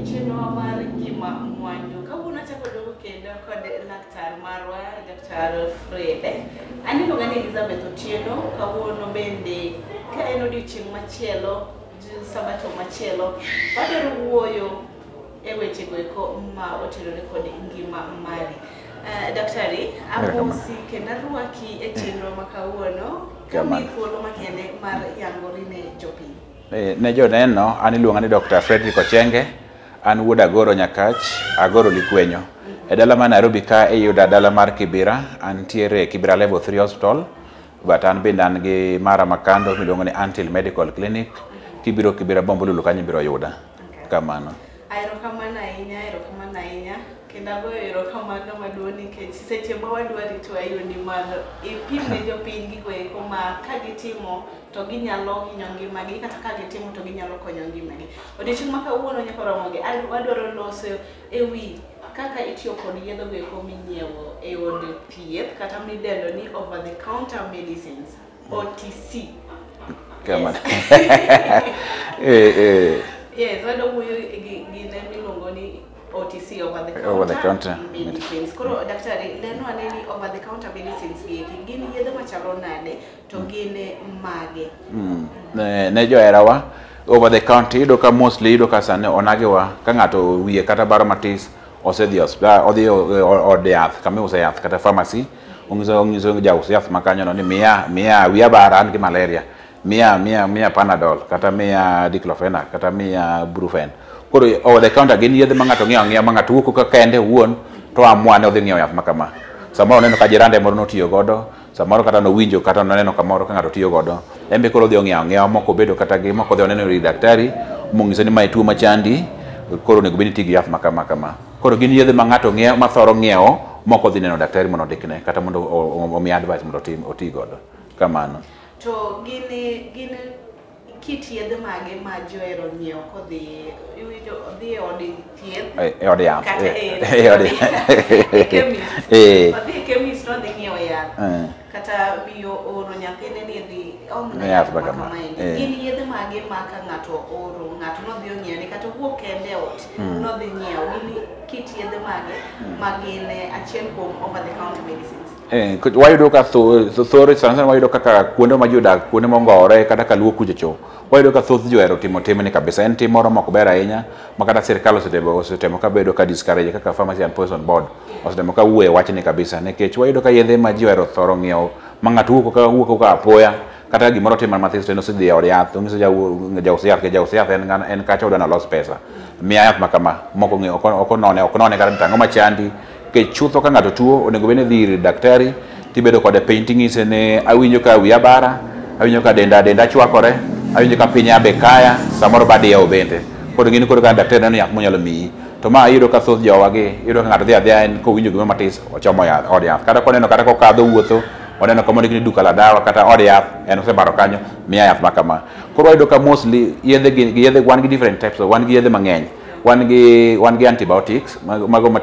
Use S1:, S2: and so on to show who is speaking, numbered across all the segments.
S1: Chenro mar Ngima Mwandu. Kawuono achako duogo kendo kod laktar marwa, Dr. Fred. An iluonga ni Elizabeth Otieno. Kawuono bende ka en odiochieng' machielo, sabato machielo, wadwaro wuoyo e wechego eko ma otenore kod ngima mari. Daktari, amosi kendo arwaki e chenro ma kawuono. Kamiyi thuolo makende mar yangori ne jopiny.
S2: Ne joneno, an iluonga ni Dr. Frederick Ochenge, an wuod Agoro Nyakach, Agoro Likwenyo. E dala mar Nairobi ka iyuda dala mar Kibera, antiere Kibera Level 3 Hospital, but an bende an gi mara makando miluongo ni Antil Medical Clinic. Kibiro Kibera Bombolulu kanyo ibiro yuda. Kamano.
S1: Erokamano ahinya, erokamano ahinya. Kendo agoyo erokamano maduong' nikech seche ma wadwari to wayudi mondo ipim ne jopiny gigo eko ma ka gitimo to ginyalo hinyo ngimagi kata ka gitimo to ginyalo konyo ngimagi. Odiochieng' ma kawuono nyaka Ramogi, wadwaro loso e wi kaka itiyo kod yedhe go eko minyiewo e od thieth kata midendo ni over the counter medicines, OTC.
S2: Kamano.
S1: Yes. Yes, wadwa wuoyo gi gine miluongo ni OTC, over the counter,
S2: Over the counter
S1: medicines. Koro daktari, lernwa ane ni over the counter medicines gi eki gin yedhe machalo nade to gin mage?
S2: Ne joherawa, over the counter iyudo ka mostly iyudo ka sani onagiwa ka ng'ato wiye kata baro matis osedhi osiptal, odhi od yath kama iuse yath kata pharmacy, ong'iso jaus yath makanyono ni miya miya wiya bara, an gi malaria, miya miya miya Panadol kata miya diclofenac kata miya Brufen. Koro over the counter gin yedhe ma ng'ato ng'iewo ang'iewa, ma ng'ato wuok ka kende owuon to amua ni odhi ng'iewo yath ma kama. Samoro oneno ka jirande moro notiyo godo, samoro kata nowinjo kata noneno kamoro ka ng'ato tiyo godo, en be koro odhi ong'iewo ang'iewa mok obedo kata gi mok odhi oneno ir daktari mong'ise ni mae tuo machandi, koro onego bed ni iti gi yath ma kama kama. Koro gin yedhe ma ng'ato ng'iewo, ma thoro ng'iewo mok odhi neno daktari mondo ondikne kata mondo omiye advice mondo otim oti godo. Kamano.
S1: To gin kit yedhe mage ma ji ohero nyiewo kodhi iwinjo odhi e od thieth
S2: E od yath.
S1: Kata
S2: E od
S1: e chemist. Odhi e chemist to odhi ng'iewo yath. Kata miyo ooro nyathine ni dhi omna
S2: Yath
S1: yath
S2: ma
S1: ma
S2: kama.
S1: kamaendi. Gin yedhe mage ma ka ng'ato ooro ng'ato nodhi onyiewo kata owuok kende e ot nodhi nyiewo, gin kit yedhe mage ma gin achiel kuom over the counter medicines?
S2: Wayudo ka thoro sana sana wayudo kaka kuonde ma ji odak, kuonde mongowore kata kaluo kucho cho, wayudo ka thoth ji ohero timo timni kabisa. En tim moro mok ber ahinya ma kata sirikal osetemo ka bedo ka discourage, kaka Pharmacy and Poison Board osetemo ka wuoyo e wachni kabisa, nikech wayudo ka yedhe ma ji ohero thoro ng'iewo ma ng'ato wuok ka apoya kata gimoro timore mathis to en osedhi e od yath, ong'iso jaus yath, ke jaus yath en kacha odwa nolos pesa, miya yath ma kama mok ong'eyo, ok onone, ok none kata ni tang'o machandi. Nikech chutho ka ng'ato tuo onego bed ni idhi ir daktari tibedo kode piny ting'ise ni awinjo ka wiya bara, awinjo ka denda chwakore, awinjo ka pinya be kaya, samoro bad yawo bende. Koro ing'eni koro ka daktari neno yath monyalo miyi. To ma iyudo ka thoth jowa gi iyudo ka ng'ato dhi adhiya, en kowinjo gimoro matis ochomo yath od yath, kata koneno kata kokadho wuotho oneno kama ondik ni duka la dawa kata od yath, en osebaro kanyo, miya yath ma kama. Koro wayudo ka mostly yedhe gi yedhe wan gi different types, wan gi yedhe mang'eny, wan gi antibiotics mago ma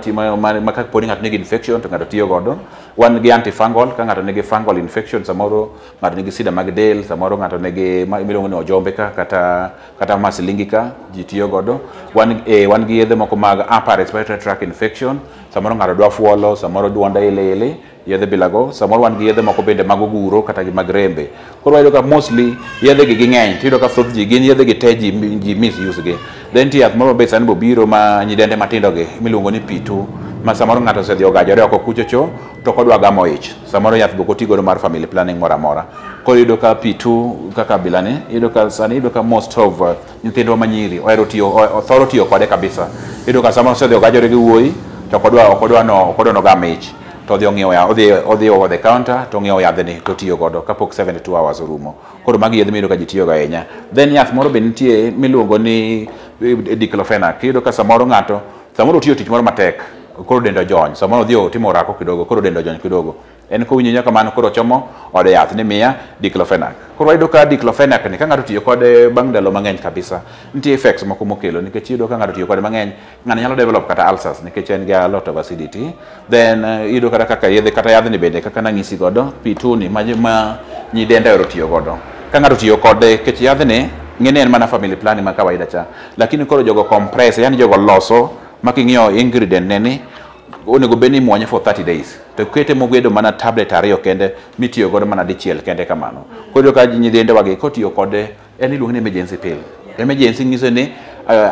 S2: kapo ni ng'ato nigi infection to ng'ato tiyo godo. Wan gi antifungal ka ng'ato nigi fungal infection, samoro ng'ato nigi sida mag del, samoro ng'ato nigi miluongo ni ojombe ka kata masilingi ka ji tiyo godo. Wan gi yedhe moko mag upper respiratory tract infection, samoro ng'ato dwa fuolo, samoro duonde ile ile, yedhe bilago. Samoro wan gi yedhe moko bende mag oguro kata gi mag rembe. Koro wayudo ka mostly yedhe gi ging'eny, tiyudo ka thoth ji gin yedhe gi te ji misuse gi. Then nitie yath moro be sani bobiro ma nyidende matindo gi miluongo ni P2, ma samoro ng'ato osedhi ogajore oko kucho cho to ok odwa gamo ich, samoro yath be ok oti godo mar family planning moro amora. Koro iyudo ka P2 kaka bilani, iyudo ka sani iyudo ka most of nyithindwa manyiri ohero tiyo, thoro tiyo kode kabisa. Iyudo ka samoro osedhi ogajore gi wuoyi to ok odwa nogam ich, to odhi ong'iewo yath, odhi over the counter to ong'iewo yadhni to otiyo godo kapok 72 hours orumo. Koro magi yedhe miyudo ka ji tiyogo ahinya. Then yath moro be nitie miluongo ni diclofenac. Iyudo ka samoro ng'ato samoro otiyo tich moro matek, koro dende ojony, samoro odhi otimo orako kidogo, koro dende ojony kidogo, en kowinjo nyaka kamano koro ochomo od yath ni miya diclofenac. Koro wayudo ka diclofenac ni ka ng'ato otiyo kode bang' ndalo mang'eny kabisa, nitie effects moko mokelo, nikech iyudo ka ng'ato otiyo kode mang'eny, ng'ano nyalo develop kata ulcers nikech en gi a lot of acidity. Then iyudo kata kaka yedhe kata yadhni bende kaka nang'isi godo P2 ni ma nyidende ohero tiyo godo ka ng'ato otiyo kode, nikech yadhni Ng'eni en mana family planning ma kawaida cha, lakini koro jogo compress, yani jogo loso ma king'iyo ingredient ne ni onego bed ni imuonye for 30 days to kete mobedo mana tablet 2 kende mitiyo godo mana dichiel kende kamano. Koro ka nyithindwa gi kotiyo kode en iluongo ni emergency pill. Emergency nyiso ni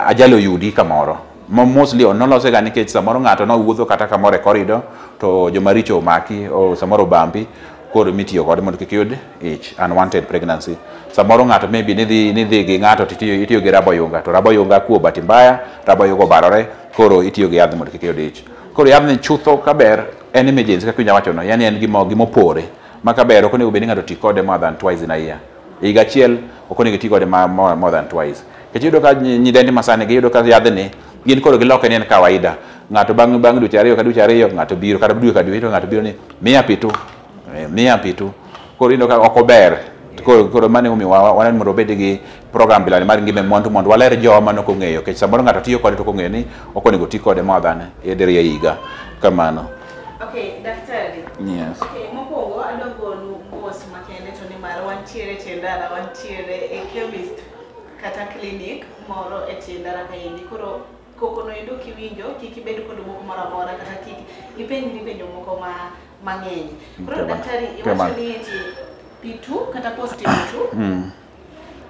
S2: ajali oyudi kamoro. Mostly nolose ga nikech samoro ng'ato nowuotho kata kamoro e corridor to joma richo omaki o samoro obambi, koro mitiyo kode mondo kik yud ich, unwanted pregnancy. Samoro ng'ato maybe nidhi gi ng'ato to itiyo gi raboyunga to raboyunga kuo bahati mbaya, raboyunga obarore, koro itiyo gi yath mondo kik yud ich. Koro yathni chutho kaber en emergency kaka inyalo wacho no, yani en gimopore ma kaber ok onego bed ni ng'ato ti kode more than twice in a year. Higa achiel ok onego ti kode more than twice. Nikech iyudo ka nyidendi masani giyudo ka yadhni gin koro giloke ni en kawaida. Ng'ato bang' dweche 2 ka dweche 2 ng'ato biro, kata dwe ka dwe ng'ato biro ni miya pitu, miya pitu. Koro iyudo ka ok ober. Koro mano emomiyo waneno mondo wabed gi program bilani mar ngima mwandu mondo waler jowa mane ok ong'eyo. Nikech samoro ng'ato tiyo kode to ok ong'eyo ni ok onego ti kode more than diriyo e higa. Kamano.
S1: Okay, daktari.
S2: Yes.
S1: Okay, mokwongo adwa gonu mos makende to nimar wantiere e tie ndara, wantiere e chemist kata clinic moro e tie ndara kaendi. Koro koko no endo kiwinjo kik ibed kod bwok moro amora kata kik ipenjri penjo moko mang'eny. Koro daktari iwacho ni eti P2 kata positive 2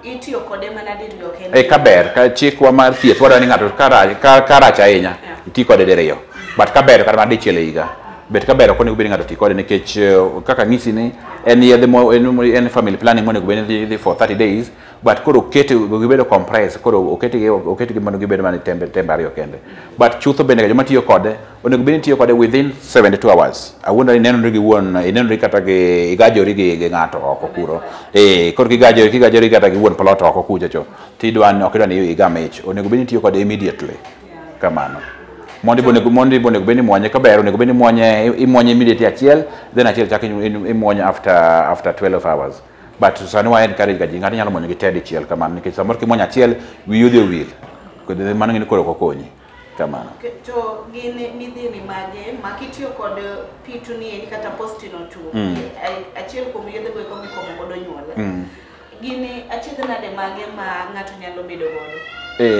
S1: itiyo kode mana diriyo kende.
S2: Kaber ka chikwa mar thieth wadwa ni ng'ato ka rach ahinya iti kode diriyo. But kaber kata mana dichiel e higa. Bet kaber ok onego bed ni ng'ato ti kode nikech kaka ng'isi ni en yedhe mo en family planning monego bed ni dhi for 30 days but koro okete gibedo compress, koro oketgi mondo gibed mana tembe 2 kende. But chutho bende joma tiyo kode onego bed ni tiyo kode within 72 hours. Awuondo ni inenori gi wuon, inenori kata gi igajori gi ng'ato oko kuro. Koro kigajori kata gi wuon plot oko kucha cho tidwa ni ok idwa ni igam ich, onego bed ni tiyo kode immediately. Kamano. Mondo onego bed ni muonye kaber, onego bed ni imuonye immediately achiel, then achiel chak imuonye after 12 hours. But sani wa encourage ga ji ng'ato nyalo muonyo gi te dichiel kamano nikech samoro kimuonyo achiel wiyi odhi owil. Koro mano ng'eni koro ok okonyi. Kamano.
S1: To gin midhieri mage ma kitiyo kod P2 ni endi kata postino 2, achiel kuom yedhe go eko mikomo godo nyuol. Gin achiedh nade mage ma ng'ato nyalo bedo godo?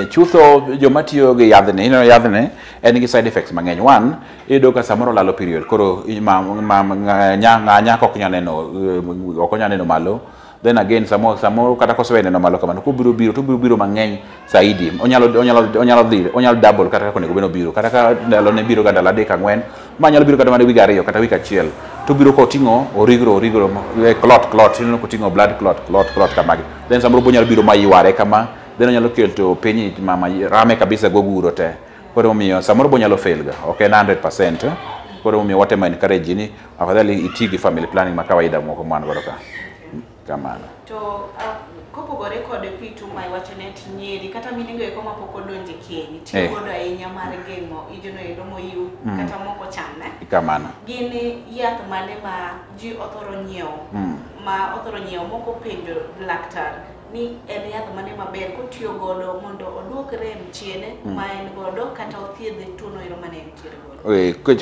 S2: Chutho joma tiyo gi yadhni, ineno yadhni en gi side effects mang'eny. One, iyudo ka samoro olalo period, koro nyako ok nyal neno malo. Then again samoro kata kosewe neno malo kamano kobiro biro to obiro biro mang'eny saidi. Onyalo double kata kaka onego bed ni obiro. Kata ka ndalo ne biro ga ndalo 3 4, ma nyalo biro kata mana wig 2 kata wik 1. To biro koting'o origro clot, ineno koting'o blood clot kamagi. Then samoro bo nyalo biro ma yware kama, then onyalo keto piny mama rame kabisa goguro te. Koro omiyo samoro bo nyalo fail ga, ok en 100%. Koro omiyo watemo encourage ni afadhali iti gi family planning ma kawaida moko man godo ka. Kamano.
S1: To kopogore kod P2 ma iwacho ni ati nyiri kata minego eko mapok odonje keny tiyo godo ahinya mar geng'o ijono endo moyiw kata moko channe.
S2: Kamano.
S1: Gin yath mane ma ji othoro nyiewo ma othoro nyiewo moko penjo laktar ni en yath mane maber kotiyo godo mondo oduok rem chien ma en godo kata othiedh tuono ero mane entiere godo.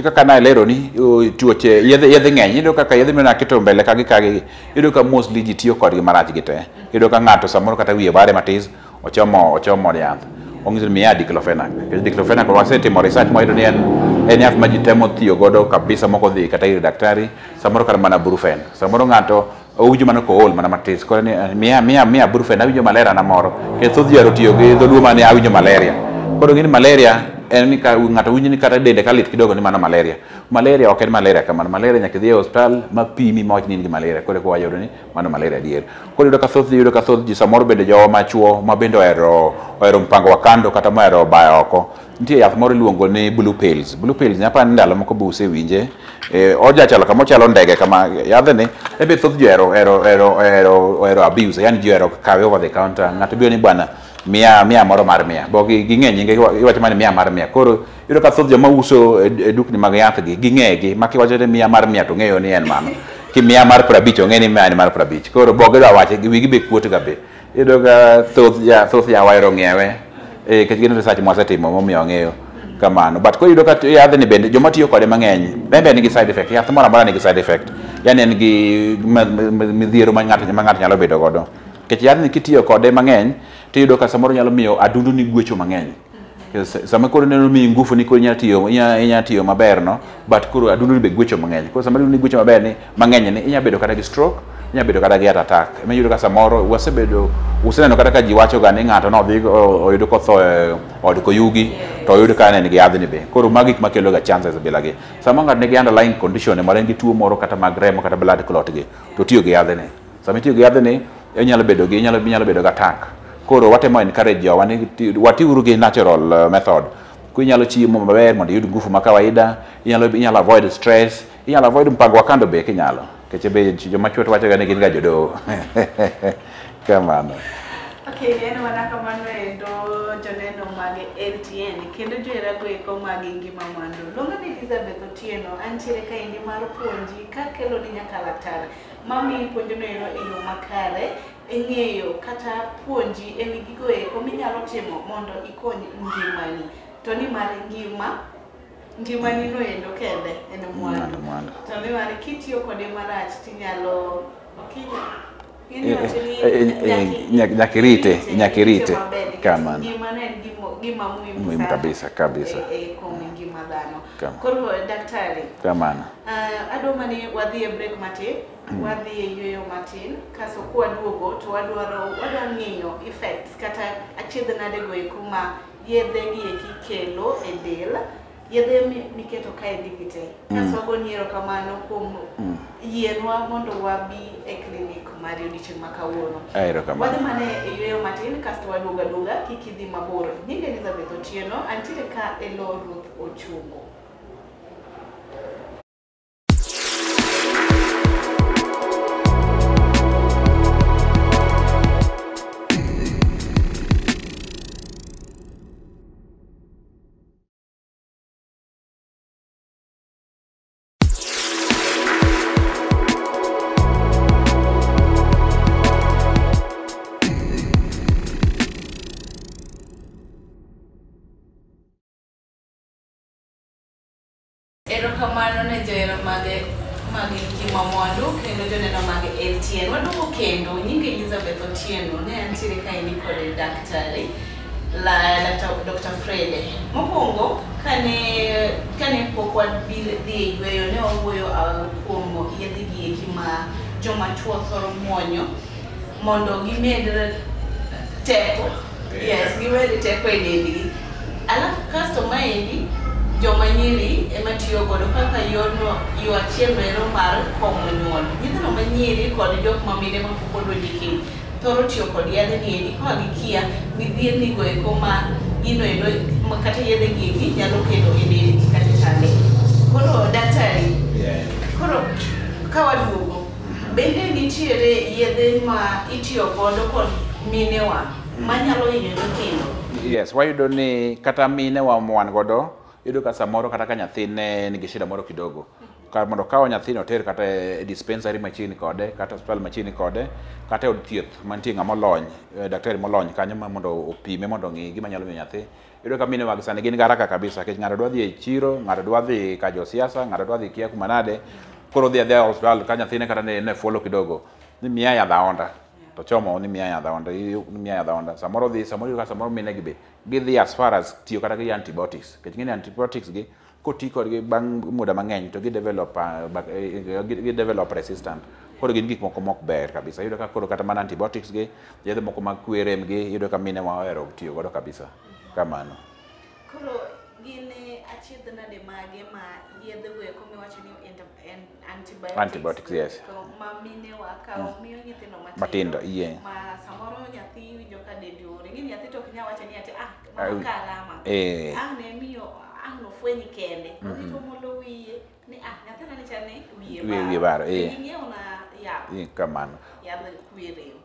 S2: Kaka nalero ni tuoche yedhe ng'eny, iyudo kaka yedhe mane aketo mbele ka gi kagi, iyudo ka mostly ji tiyo kodgi marach gi te. Iyudo ka ng'ato samoro kata wiye bare matis ochomo yath. Ong'iso ni miya diclofenac. Nikech diclofenac wasetimo research mwayudo ni en yath ma ji temo tiyo godo kabisa mok odhi kata ir daktari, samoro kata mana brufen. Samoro ng'ato owinjo mana kool mana matis, koro ni miya brufen awinjo malaria na moro. Nikech thoth ji ohero tiyo gi dholuo mane awinjo malaria. Koro ng'eni malaria en ni ka ng'ato winjo ni kata dende ka lit kidogo ni mano malaria. Malaria ok en malaria kamano. Malaria nyaka idhi e osiptal ma pimi ma wach ni in gi malaria. Koro eka wayudo ni mano malaria adier. Koro iyudo ka thoth ji samoro bende jowa machuo ma bende ohero mpango wa kando kata mohero bayo oko. Nitie yath moro iluongo ni blue pills. Blue pills nyapa ni ndalo moko be usewinje. Oja chalo kama ochalo ndege kama yadhni ebe thoth ji ohero abuse, yani ji ohero kawe over the counter. Ng'ato biro ni bwana mia moro mar mia. Bo ging'e nyinge iwacho mana mia mar mia. Koro iyudo ka thoth joma uso e dukni mag yath gi ging'e gi ma kiwacho ni mia mar mia to ng'eyo ni en mano. Ki mia mar 50 ong'e ni mia en mar 50. Koro bo gidwa wache wigi be kuot ga be. Iyudo ka thoth yawa ohero ng'iewe. Nikech gin research mwasetimo momiyo wang'eyo kamano. But koro iyudo ka yadhni bende joma tiyo kode mang'eny en be nigi side effect. Yath moro amora nigi side effect. Yani en gi midhiero ma ng'ato nyalo bedo godo. Nikech yadhni kitiyo kode mang'eny tiyudo ka samoro nyalo miyo adundo ni gwecho mang'eny. Sama koro neno miyi ngufu ni koro inya tiyo maber no, but koro adundo ni be gwecho mang'eny. Koro sama adundo ni gwecho maber ni mang'eny ni inya bedo kata gi stroke, inya bedo kata gi heart attack. Ema iyudo ka samoro wasebedo useneno kata ka ji wacho ga ni ng'ato nodhi oyudo kotho e od koyugi to oyud ka en gi yadhni be. Koro magi gik makelo ga chances bila gi. Sama ng'ato nigi underlying condition moro, en gi tuo moro kata mag remo kata blood clot gi, to tiyo gi yadhni. Sama itiyo gi yadhni inyalo bedo gi inyalo bedo gi attack. Koro watemo encourage jowa ni watiuru gi natural method. Inyalo chiemo maber mondo iyud ngufu ma kawaida, inyalo avoid stress, inyalo avoid mpango wa kando be kinyalo. Nikech be joma chwo to wacho ga ni gin ga jodoho. Kamano.
S1: Okay, en mana kamano endo joneno mag LTN kendo joherago eko mag Ngima Mwandu. Luonga ni Elizabeth Otieno, antiere kaendi mar puonji kakeloni nyaka laktar mamiyi puonjno ero e yo makare e ng'eyo kata puonji e wi gigo eko minyalo timo mondo ikony ngimani. To nimar ngimani no endo kende en mwandu. To nimar kitiyo kode marach tinyalo
S2: Nyaka irite kamano.
S1: Ngimano en gima muhimu
S2: kabisa kabisa
S1: e kuom ngima dhano. Koro daktari,
S2: kamano.
S1: Adwa mani wadhi e break matin, wadhi e yueyo matin, kaso kwaduogo to wadwa ng'iyo effects kata achiedh nade go eko ma yedhe gi eki kelo e del, yedhe miketo kaendi gi te. Kaso wagoni erokamano kuom yienwa mondo wabi e klinik mari odiochieng' ma kawuono.
S2: Erokamano.
S1: Wadhi mana e yueyo matin kasto waduogo aduoga, kik idhi mabor. Nyinga Elizabeth Otieno, antiere ka e lo Ruth Ochungo. Erokamano ne johera mag Ngima Mwandu kendo joneno mag LTN. Waduogo kendo, nyinga Elizabeth Otieno, ne antiere kaendi kod daktari Dr. Fred. Mokwongo, kane pok wadhi e yueyo, ne wawuoyo kuom yedhe gi eki ma joma chuo thoro muonyo mondo gimed teko. Yes, gimed teko e dendgi. Alafu kasto maendi joma nyiri ema tiyo godo kaka yorno yo achiel ero mar komo nyuol. Nyithindo manyiri kod jok ma mine mapok odonjo e keny thoro tiyo kod yadhe ni endi ka gikia midhierni go eko ma gino endo kata yedhe gi eki nyalo kelo e dendgi kata e chande. Koro daktari, koro ka waduogo, bende nitiere yedhe ma itiyo godo kod minewa manyalo hinyo nyithindo?
S2: Yes, wayudo ni kata minewa ma wan godo, iyudo ka samoro kata ka nyathine nigi shida moro kidogo, kar mondo okaw nyathino oter kata e dispensary machiegni kode, kata osiptal machiegni kode, kata e od thieth mantie ng'ama olony, daktari molony kanyo ma mondo opime mondo ong'i gima nyalo miyo nyathi. Iyudo ka mine mag sani gin gi haraka kabisa, nikech ng'ato dwa dhi e chiro, ng'ato dwa dhi ka josiasa, ng'ato dwa dhi kia kuma nade, koro odhi adhiya e osiptal ka nyathine kata ne fuolo kidogo, ni miya yadh aonda. To chomo ni miya yadh aonda, ni miya yadh aonda. Samoro dhi, samoro iyudo ka samoro mine gi be gidhi as far as tiyo kata gi antibiotics. Nikech ing'e ni antibiotics gi koti kodgi bang' muda mang'eny to gi develop resistant. Koro gin gik moko mok ber kabisa. Iyudo ka koro kata mana antibiotics gi, yedhe moko mag kwe rem gi, iyudo ka mine wa ohero tiyo godo kabisa. Kamano.
S1: Koro gin achiedh nade mage ma yedhe go eko miwacho ni antibiotics,
S2: Antibiotics, yes.
S1: Ma minewa kawo miyo nyithindo
S2: matindo, yeah.
S1: Ma samoro nyathi winjo ka dende ore, ng'e nyathi to ok nyal wacho ni ati ah mama karama. Ne miyo ang' nofweny kende. Odhi to molo wiye ni ah nyathina ni chal ni wiye
S2: Wiye bar, eh.
S1: Ging'iewo na yath.
S2: Kamano.
S1: Yadh kwe rem.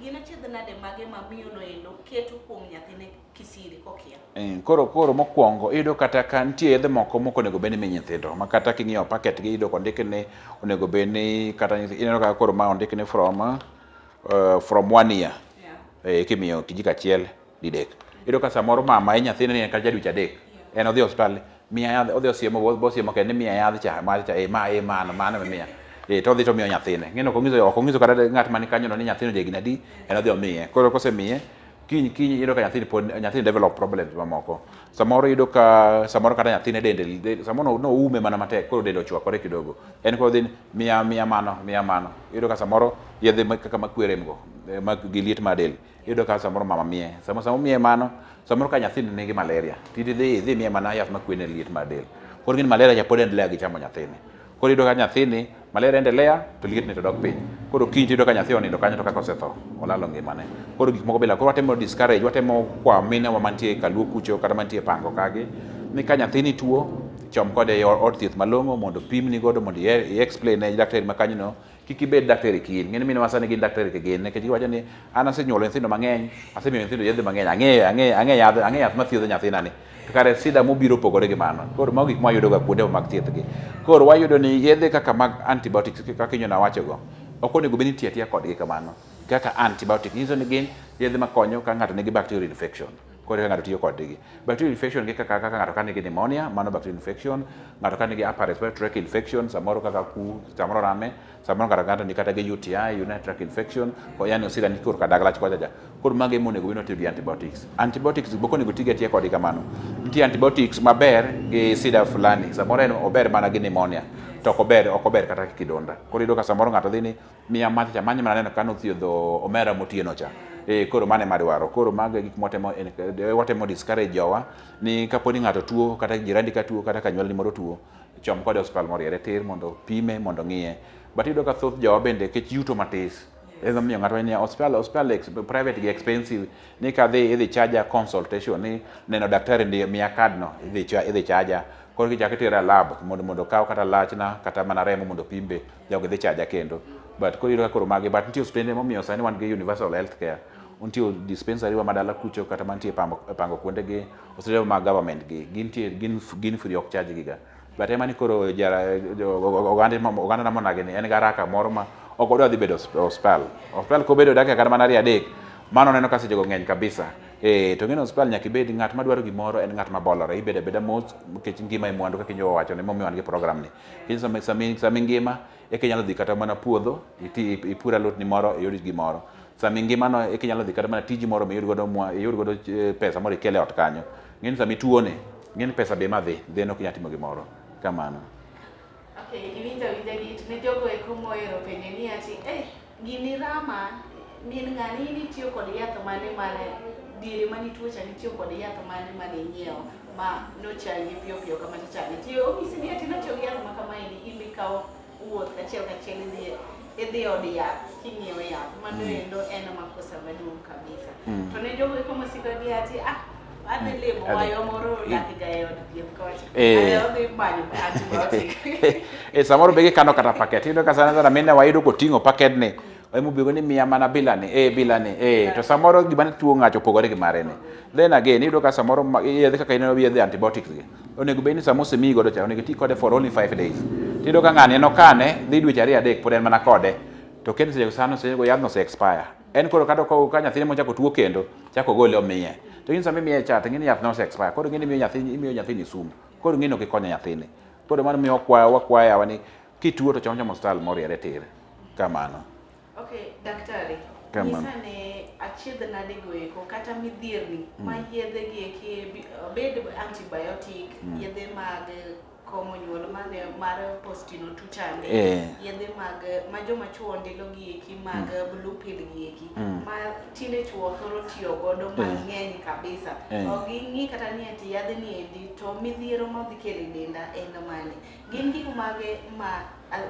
S1: Gin achiedh nade mage ma miyo no endo keto kuom nyathine kisiri kokia?
S2: Koro mokwongo iyudo kata ka nitie yedhe moko mok onego bed ni imiyo nyithindo ma kata king'iyo packet gi iyudo kondik ni onego bed ni kata ineno kaka koro ma ondik ni from 1 year. Kimiyo kijiko achiel didek. Iyudo ka samoro mama e nyathine ni en kata ja dweche 3. En odhi e osiptal, miya yath, odhi osiemo, bosiemo kende ni miya yadh cha, mar cha, ma mano, mano miya. To odhi to omiyo nyathine. Ng'eno ok onyiso kata ng'at man kanyo no ni nyathino ja higni adi, en odhi omiye. Koro kosemiye, kiny kiny iyudo ka nyathini pod nyathini develop problems mamoko. Samoro iyudo ka samoro kata nyathine dende samoro noume mana matek, koro dende ochwakore kidogo. En koro dhi miya miya mano, miya mano. Iyudo ka samoro yedhe kaka makwe rem go, mag gi liet mar del. Iyudo ka samoro mama miye. Samoro miye mano, samoro ka nyathini nigi malaria, tidhi idhi miye mana yath makwene liet mar del. Koro gin malaria cha pod endelea gi chamo nyathini. Koro iyudo ka nyathini malaria endelea to lietne to dok piny. Koro kiny tiyudo ka nyathi onindo kanyo to kaka osetho, olalo ngimane. Koro gik moko bila koro watemo discourage, watemo kwa minewa mantie Kaluo kucho kata mantie Pango kagi, ni ka nyathini tuo, chom kode e od thieth malong'o mondo pimni godo mondo i explain ne daktari ma kanyo no, kik ibed daktari kiin. Ng'eni minewa sani gin daktari kigin, nikech giwacho ni an asenyuolo nyithindo mang'eny, asemiyo nyithindo yedhe mang'eny, ang'eyo yath mathiedho nyathina ni. To kare sida mobiro opogore gi mano. Koro mago gik mwayudo ga kuonde mag thieth gi. Koro wayudo ni yedhe kaka mag antibiotics kaka inyo nawacho go, ok onego bed ni itiyo atiya kodgi kamano. Kaka antibiotic nyiso ni gin yedhe makonyo ka ng'ato nigi bacterial infection. Koro eka ng'ato tiyo kodgi. Bacterial infection gi kaka ng'ato ka nigi pneumonia, mano bacterial infection, ng'ato ka nigi upper respiratory tract infection, samoro kaka ku, samoro rame, samoro kata ng'ato ni kata gi UTI, urinary tract infection, ko yani osida ni koro kadaglach kocha cha. Koro mago ema onego bed ni otiyo gi antibiotics. Antibiotics bok onego tigo atiya kodgi kamano. Nitie antibiotics maber gi sida fulani, samoro en ober mana gi pneumonia, to ok ober kata gi kidonda. Koro iyudo ka samoro ng'ato dhi ni miya math cha, mano ema aneno ka nothiedho omera motieno cha. Koro mano ema adwaro. Koro mago e gik mwatemo, watemo discourage jowa ni kapo ni ng'ato tuo, kata jirandi ka tuo, kata kanyuolni moro tuo, chom kode e osiptal moriere tir mondo pime, mondo ng'iye. But iyudo ka thoth jowa bende kech yuto matis. Emomiyo ng'ato wacho ni osiptal private gi expensive, ni kadhi idhi charge consultation, ni neno daktari ndi miya card no, idhi charge. Koro kichako itere e lab mondo okaw kata lachna kata mana remo mondo pimbe, jogi dhi charge kendo. But koro iyudo ka koro magi, but nitie osiptende momiyo sani wan gi universal health care. Nitie dispensary wa madala kucho kata mantie pango kuonde gi, osiptende mag government gi, gintie, gin free ok charge gi ga. But ema ni koro oganda na monagi ni en gi haraka moro ma ok odwa dhi bedo osiptal. Osiptal kobedo dakika kata mana ariyo adek, mano oneno ka seche go ng'eny kabisa. To ng'eno osiptal nyaka ibed ng'at madwaro gimoro, en ng'at mabolore, ibedo abeda mos nikech ngima e mwandu kaka inyo wacho ni emomiyo wan gi program ni. Nikech sama ingima, eka inyalo dhi kata mana puodho, ipur alotni moro, iyud gimoro. Sama ingima no, eka inyalo dhi kata mana tiji moro miyud godo mwa, iyud godo pesa moro ikel e ot kanyo. Ng'eni sama ituo ni, ng'eni pesa be madhi, then ok inyal timo gimoro. Kamano.
S1: Okay, iwinjo awinja gi it ne jogo eko mohero penjo ni ati, gini rama, min ng'ani in itiyo kod yath mane mane diere mane ituo cha nitiyo kod yath mane mane inyiewo ma nochangi piyo piyo kama chande. Tiyo onyisi ni ati natiyo gi yath ma kamaendi, in be ikawo wuoth achiel kachiel idhi od yath king'iewo yath. Mano endo en makosa maduong' kabisa. To ne jogo eko mosiko gi ati, adhi limo wayo moro odak ga e od thieth kocha. Aye, odhi manyo antibiotic.
S2: Samoro be gikano kata paket. Iyudo ka sana sana mine wayudo koting'o paket ni. Emobigo ni miya mana bila ni, bila ni, To samoro gima ne tuo ng'ato opogore gi mare ni. Then again, iyudo ka samoro yedhe kaka ineno yedhe antibiotics gi. Onego bed ni sama osemiyi godo cha, onego iti kode for only 5 days. Tiyudo ka ng'ani en okane, dhi dweche ariyo adek pod en mana kode. To kendo seche sano seche go yadhno ose expire. En koro kata ka nyathine mochako tuo kendo, chako gole omiye. To in sama imiye cha, to ing'e ni yath no ose expire. Koro ing'e ni imiyo nyathini sum. Koro ing'e ni ok ikonyo nyathini. Koro mano miyo wakwayo yawa ni kituo to chom chom osiptal moriere tir. Kamano.
S1: Okay, daktari.
S2: Kamano.
S1: Nyisa ne achiedh nade go eko kata midhierni ma yedhe gi eki obed antibiotic, yedhe mag komo nyuol mar postino tuchande, yedhe mag ma joma chuo ndilo gi eki mag blue pill gi eki, ma tinde chuo thoro tiyo godo mang'eny kabisa. Ok ging'i kata ni ati yadhni endi to midhiero ma odhi kelo e denda en mane. Gin gik mage ma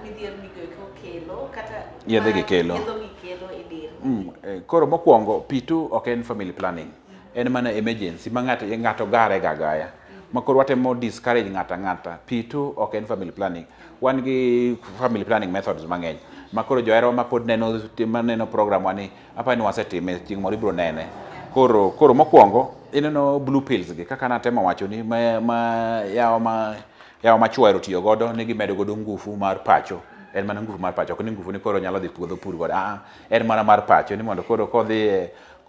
S1: midhierni go eko kelo kata
S2: Yedhe gi
S1: ma
S2: kelo.
S1: yedhe gi kelo e del?
S2: Koro mokwongo P2 ok en family planning. En mana emergency ma ng'ato gare ga gaya. Ma koro watemo discourage ng'ato ang'ata. P2 ok en family planning. Wan gi family planning methods mang'eny. Ma koro johero ma pod neno program wa ni, apa ni wasetime, chieng' moro ibiro nene. Koro mokwongo, ineno blue pills gi, kaka natemo wacho ni yawa ma chuo ohero tiyo godo, ni gimedo godo ngufu mar pacho. En mana ngufu mar pacho, ok ni ngufu ni koro nyalo dhi puodho pur godo. En mana mar pacho, ni mondo koro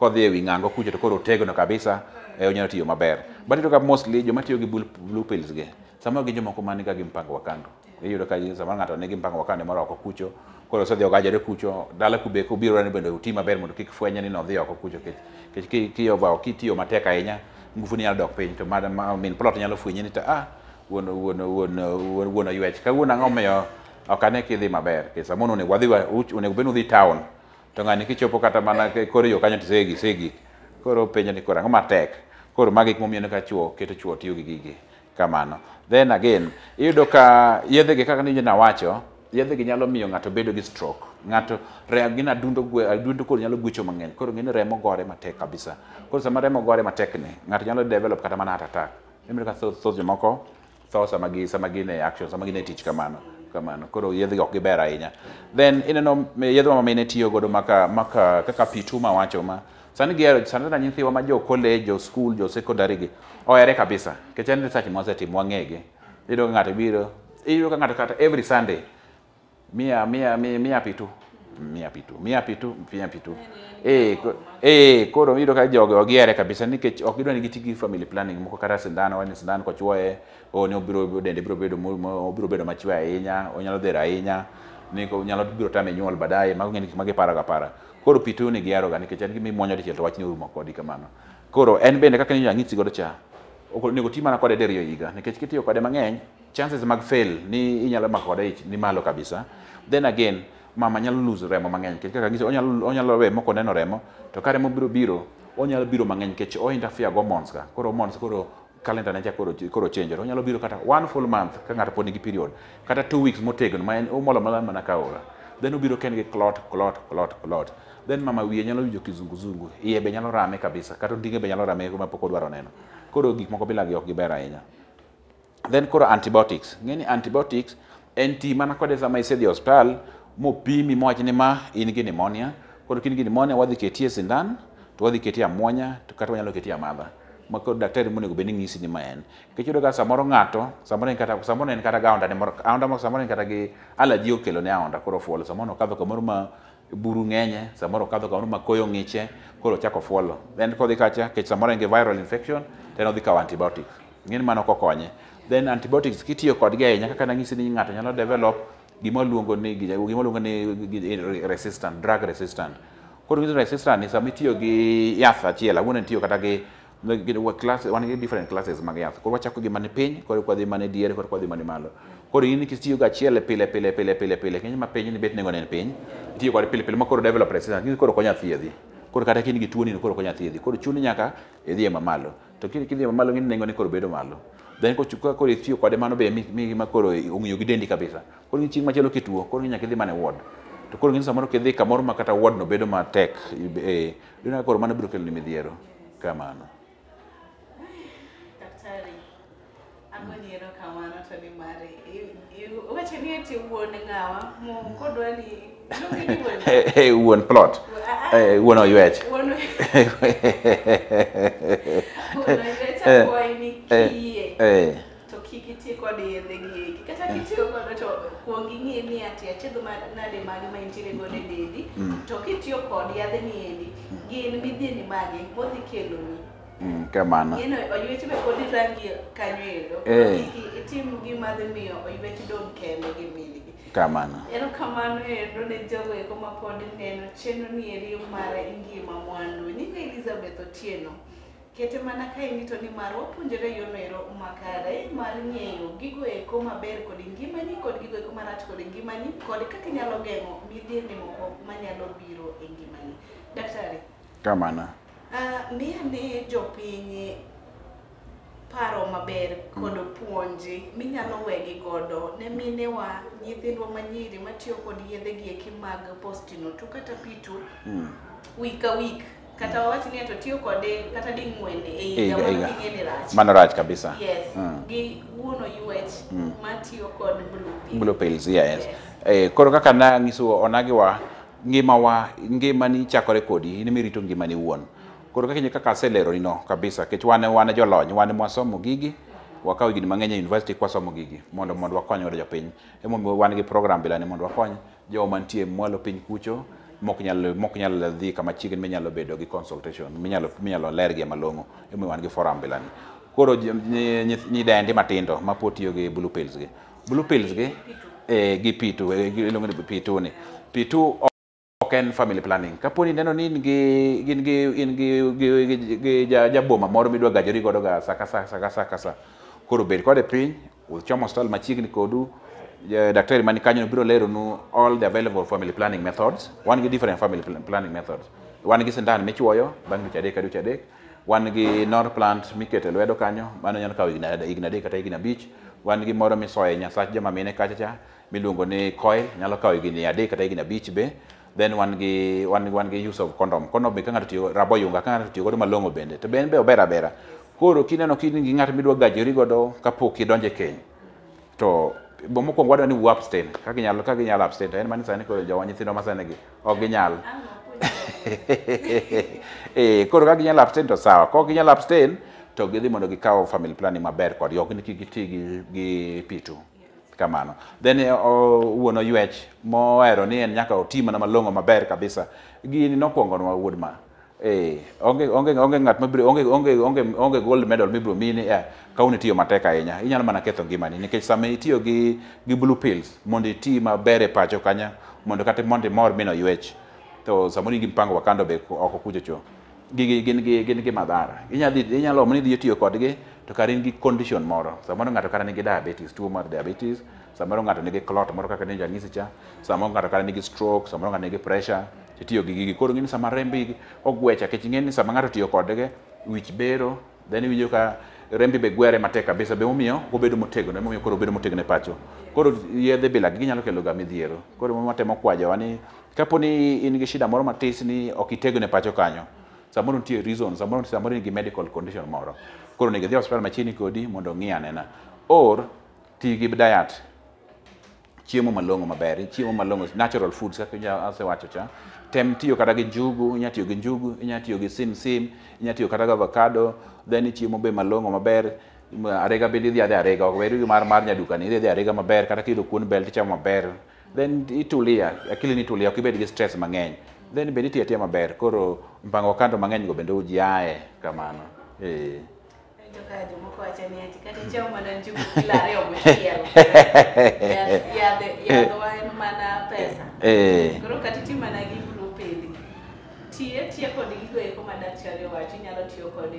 S2: Kodhi e wi ng'ango kucho to koro otegno kabisa, onyalo tiyo maber. But iyudo ka mostly joma tiyo gi blue pills gi, samoro gin jomoko man ga gi mpango wa kando. Iyudo ka samoro ng'ato nigi mpango wa kando moro oko kucho, koro osedhi ogajore kucho, dala kube kobiro ni bende oti maber mondo kik fwenye ni nodhi oko kucho kech kitiyo matek ahinya, nguvu ni nyalo dok piny to min plot nyalo fwenye ni to wuon oywech. Kawuono ang'o omiyo ok ane kidhi maber. Nikech samoro onego wadhi onego bed ni udhi town. To ng'ani kichopo kata mana kor yo kanyo to isegik. Koro penjo ni koro ang'o matek. Koro magi gik momiyo ka chuo keto chuo tiyo gi gigi kamano. Then again, iyudo ka yedhe gi kaka nawacho, yedhe gi nyalo miyo ng'ato bedo gi stroke. Ng'ato gin adundo koro nyalo gwecho mang'eny. Koro ng'eni remo gore matek kabisa. Koro sama remo gore matek ni, ng'ato nyalo develop kata mana heart attack. Iyudo ka thoth jomoko tho sama gin e action, sama gin e tich kamano. Kamano. Koro yedhe ok giber ahinya. Then ineno yedhe ma mine tiyo godo maka kaka P2 mawacho ma sani gihero sana sana nyithiwa ma jo college, jo school, jo secondary gi ohere kabisa. Nikech en research mwasetimo wang'ege. Iyudo ka ng'ato biro, iyudo ka ng'ato kata every Sunday mia P2, mia P2, mia P2, mia P2. Koro iyudo ka jogo ogihere kabisa nikech ok gidwa ni giti gi family planning moko kata sindan, wani sindan kochuoye, ni obiro dende biro bedo machwe ahinya, onyalo dher ahinya, ni onyalo biro tame nyuol baadaye, mago gin gik ma giparo ga para. Koro P2 ni gihero ga nikech en gima imuonyo dichiel to wachni orumo kodi kamano. Koro en bende kaka nanyisi godo cha, onego ti mana kode diriyo higa nikech kitiyo kode mang'eny, chances mag fail ni inyalo mako kode ich ni malo kabisa. Then again, mama nyalo lose remo mang'eny nikech kaka ng'iso onyalo we moko neno remo to ka remo biro onyalo biro mang'eny nikech o interfere go hormones ka. Koro hormones koro calendar ne cha koro change. Onyalo biro kata one full month ka ng'ato pod nigi period, kata 2 weeks motegno ma en omolo mana ka ora. Then obiro ken gi clot. Then mama wiye nyalo winjo kizunguzungu, iye be nyalo rame kabisa, kata ondinge be nyalo rame ma pok odwaro neno. Koro gik moko bila gi ok giber ahinya. Then koro antibiotics. Ng'eni antibiotics en ti mana kode sama isedhi e osiptal mopimi mowach ni ma in gi pneumonia. Koro ka in gi pneumonia wadhi ketie sindan, to wadhi ketie amuonya, to kata wanyalo ketie amadha. Ma koro daktari monego bed ni ng'isi ni ma en. Nikech iyudo ka samoro ng'ato, samoro en kata gi aonda ne moro, aonda moro samoro en kata gi allergy okelo ne aonda koro ofuolo. Samoro okadho kamoro ma buru ng'enye, samoro okadho kamoro ma koyo ng'iche, koro ochako fuolo. Then kodhi kacha, nikech samoro en gi viral infection, then odhi kawo antibiotics. Ng'eni mano ok okonye. Then antibiotics kitiyo kodgi ahinya kaka nang'isi ni ng'ato nyalo develop gima luongo ni resistant, drug resistant. Koro gima resistant ni sama itiyo gi yath achiel, awuon itiyo kata gi class, wan gi different classes mag yath. Koro wachako gi mane piny, koro kwadhi mane diere, koro kwadhi mane malo. Koro in kitiyo gi achiel pile, ng'eny ma piny ni bet nengo ne en piny. Itiyo kode pile ma koro develop resistance, koro konya thiedhi. Koro kata ka in gi tuo ni koro konya thiedhi. Koro chuni nyaka idhi e mamalo. To kidhi e mamalo ng'eny nengo ne koro bedo malo. Then koro itiyo kode mano be mi ma koro ong'iyo gi dendi kabisa. Koro chieng' machielo kituo, koro nyaka idhi mana e ward. To koro ng'eny samoro kidhi kamoro ma kata ward no bedo matek, iyudo koro mano biro kelo ni midhiero kamano.
S1: Daktari, agoni erokamano to ni mare. Wacho ni eti wuon ng'awa kodwa ni
S2: wuon plot, wuon oywech.
S1: Wuon oywech akwayi ni kiyie to kik iti kod yedhe gi eki. Kata kitiyo godo to kuong ing'e ni ati achiedh nade mage ma intiere godo e dendi, to kitiyo kod yadhe ni endi, gin midhieni mage modhi keloni.
S2: Kamano.
S1: Ng'eno oywech be pod irangi kanyo endo. Kik itim gima dhi miyo oywech dong' kende gi min gi.
S2: Kamano.
S1: Erokamano endo ne jogo eko mapod neno chenro ni eri mar Ngima Mwandu. Nyinga Elizabeth Otieno. Kete mana kaendi to nimar wapuonjore yono ero makare mar ng'eyo gigo eko maber kod ngimani kod gigo eko marach kod ngimani kod kaka inyalo geng'o midhierne moko manyalo biro e ngimani. Daktari.
S2: Kamano.
S1: Miya ne jopiny paro maber kod puonji minyalo wegi godo ne minewa, nyithindwa manyiri matiyo kod yedhe gi eki mag postino to kata P2 week ka week, kata wawach ni to tiyo kode kata ding'wen e higa mano ging'e ni rach.
S2: Mano rach kabisa.
S1: Yes. Gi wuon oywech matiyo kod blue pills.
S2: Blue pills, yes. Koro kaka nang'iso onagiwa ngimawa, ngimani chakore kodi, in emirito ngimani wuon. Koro kaka aselero ni no kabisa, nikech wan jolony, wan mwasomo gigi, wakawo higni mang'eny e university kwasomo gigi mondo wakony godo jopiny. Emomiyo wan gi program bila ni mondo wakony joma nitie mwalo piny kucho, mok nyal dhi kama chiegni minyalo bedo gi consultation minyalo lergi malong'o. Emomiyo wan gi forum bilani. Koro nyidendi matindo ma pod tiyo gi blue pills gi. Blue pills gi gi P2, iluongo ni P2 ni. P2 ok en family planning. Kapo ni ineno ni in gi in gi in gi gi, gi, gi jaboma moro midwa gajori godo ga sa ka sa sa ka sa ka sa. Koro bed kode piny, uchom osiptal machiegni kodu, daktari mani kanyo biro leronu all the available family planning methods. Wan gi different family planning methods. Wan gi sindan michuoyo bang' dweche 3 ka dweche 3. Wan gi Norplant miketo e lwedo kanyo, mano nyalo kawo higni 3 kata higni 5. Wan gi moro misoyo e nyasach joma mine kacha cha, miluongo ni coil, nyalo kawo higni 3 kata higni 5 be. Then wan gi use of condom. Condom be ka ng'ato tiyo rabo yunga ka ng'ato tiyo godo malong'o bende, to be en be ober abera. Koro kineno ka in gi ng'at midwa gajori godo kapok idonjo e keny, to mokwongo wadwa ni u abstain. Ka ginyalo abstain to en mani sani koro jowa nyithindwa ma sani gi ok ginyal. Koro ka ginyalo abstain to sawa. Ka ok ginyal abstain to gidhi mondo gikaw family planning maber kodgi, ok ni kik giti gi P2. Kamano. Then wuon oywech mohero ni en nyaka oti mana malong'o maber kabisa. Gini nokwongonwa wuod ma. Onge ng'at mabiro onge gold medal mibiro miyi ni kawuono itiyo matek ahinya. Inyalo mana ketho ngimani nikech sama itiyo gi blue pills mondo iti maber e pacho kanyo mondo kata mondo imor min oywech to samoro in gi mpango wa kando be oko kucho cho. Gigi gin gi madhara. Inyalo omo ni idhi tiyo kodgi to kare in gi condition moro. Samoro ng'ato kata nigi diabetes, tuo mar diabetes, samoro ng'ato nigi clot moro kaka ne anyisi cha, samoro ng'ato kata nigi stroke, samoro ng'ato nigi pressure, titiyo gi gigi. Koro ing'e ni sama rembi ogwecha, nikech ing'e ni sama ng'ato otiyo kodgi, wich bero, then iwinjo ka rembi be gwere matek kabisa, be momiyo obedo motegno, emomiyo koro obedo motegno e pacho. Koro yedhe bila gi ginyalo kelo ga midhiero. Koro ema watemo kwajowa ni kapo ni in gi shida moro matis ni ok itegno e pacho kanyo, samoro nitie reason, samoro in gi medical condition moro. Koro onego idhi e osiptal machiegni kodi mondo ong'i anena. Or ti gi diet, chiemo malong'o maber, chiemo malong'o, natural foods kaka asewacho cha. Tem tiyo kata gi njugu, inya tiyo gi njugu, inya tiyo gi simsim, inya tiyo kata gi avocado, then chiemo be malong'o maber. Arega bende idhi adhi arega, ok weri mar nyaduka ni, idhi adhi arega maber, kata kiyudo kuon bel tichamo maber. Then itulia, akili ni itulia, ok ibed gi stress mang'eny. Then bende itiyo atiya maber, koro mpango kando mang'eny go bende uji aye kamano.
S1: Awinjo ka jomoko wacho ni ati kata icham mana njugu kilo 2 mochiel. Yadhwa en mana pesa. Koro kata iti mana gi blue pill. Tiye tiya kod gigo eko ma daktari owacho, inyalo tiyo kod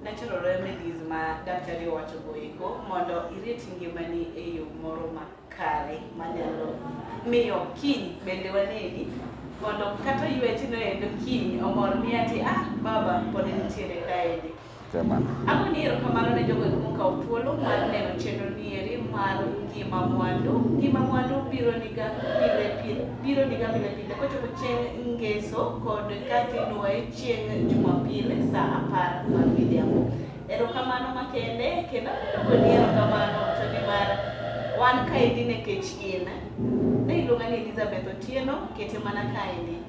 S1: natural remedies ma daktari owacho go eko mondo irit ngimani e yo moro makare manyalo miyo kiny bende waneni mondo kata ywech no endo kiny omor ni ati ah baba pod nitiere kaendi.
S2: Kamano.
S1: Agoni erokamano ne jogo eko mokawo thuolo mar neno chenro nieri mar Ngima Mwandu. Ngima Mwandu biro niga pile pile kochopo chieng' ngeso kod kasto inuoye chieng' Jumapil sa 10 mar midhiambo. Erokamano makende kendo agoni erokamano to nimar wan kaendi nikech in. Ne iluonga ni Elizabeth Otieno, kete mana kaendi.